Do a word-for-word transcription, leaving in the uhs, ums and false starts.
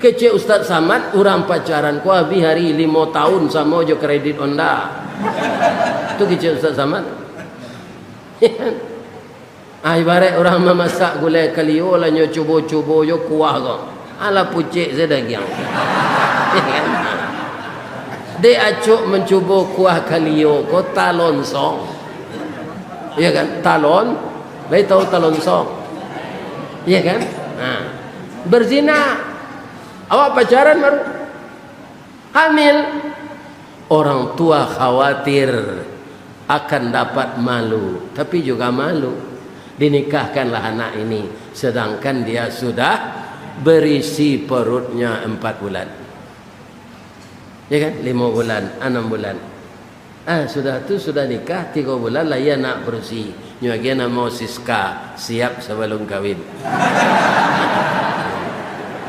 Kecek Ustaz Samad, urang pacaran ko abih ari limo taun samo jo kredit Honda. Tu kecek Ustaz Samad. Ah, ibarat urang mamasak gulai kalio, lah nyo cubo-cubo jo kuah ko. Alah pucek se dagiang. Dek acok mancubo kuah kalio ko talonsong. Iya kan? Talon, baik tahu talonsong. Iya kan? Nah. Berzina. Awak pacaran baru hamil. Orang tua khawatir akan dapat malu, tapi juga malu. Dinikahkanlah anak ini, sedangkan dia sudah berisi perutnya empat bulan. Ya kan? Lima bulan, enam bulan. Ah, sudah tu, sudah nikah, tiga bulan lahir anak berisi. Nyo agiah namo Siska, siap sebelum kawin.